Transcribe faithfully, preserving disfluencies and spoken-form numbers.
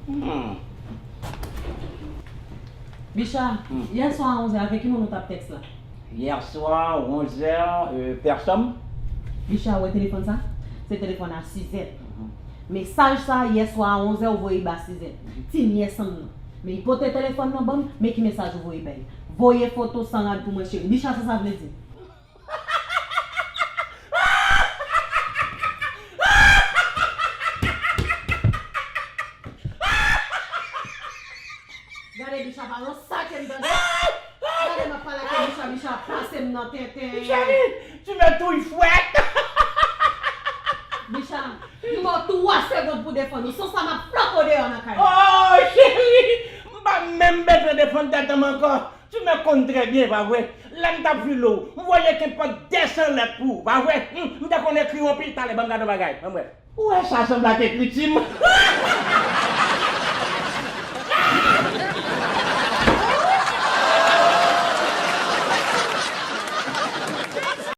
Hmm. Bicha, hmm, yè swa a onzè, avèk ki moun ou t ap tèks la? Yè swa, onzè, euh, pèsòn. Bicha, ou wè telefòn sa? Se telefòn a Sizèt. Mhm. Mesaj sa, yè swa a onzè, ou voye ba Sizèt. Ti nyès an m nan. Men li pote telefòn nan ban m, men ki mesaj ou voye bay. Voye foto san rad pou mwen, cheri. Bicha, sa sa vle di? Gade Bicha pa nan sa ke m tande. Gade m ap pale ak Bicha, Bicha pase m nan tenten. Cheri, tu me touilles fwèt. Bicha, m ba w twa segonn pou defann ou. San sa m ap flanke w deyò nan kay la. Oh, cheri, m pa menm bezwen defann tèt an m ankò. Tu me konn trè byen, pa vre? Lè m t ap vile w, m voye kenpòt de san lèt pou ou, pa vre? Hmm, m te konn ekri w anpil talè, ban m gade yon bagay, ban m wè. Ou wè sa sanble ak ekriti m?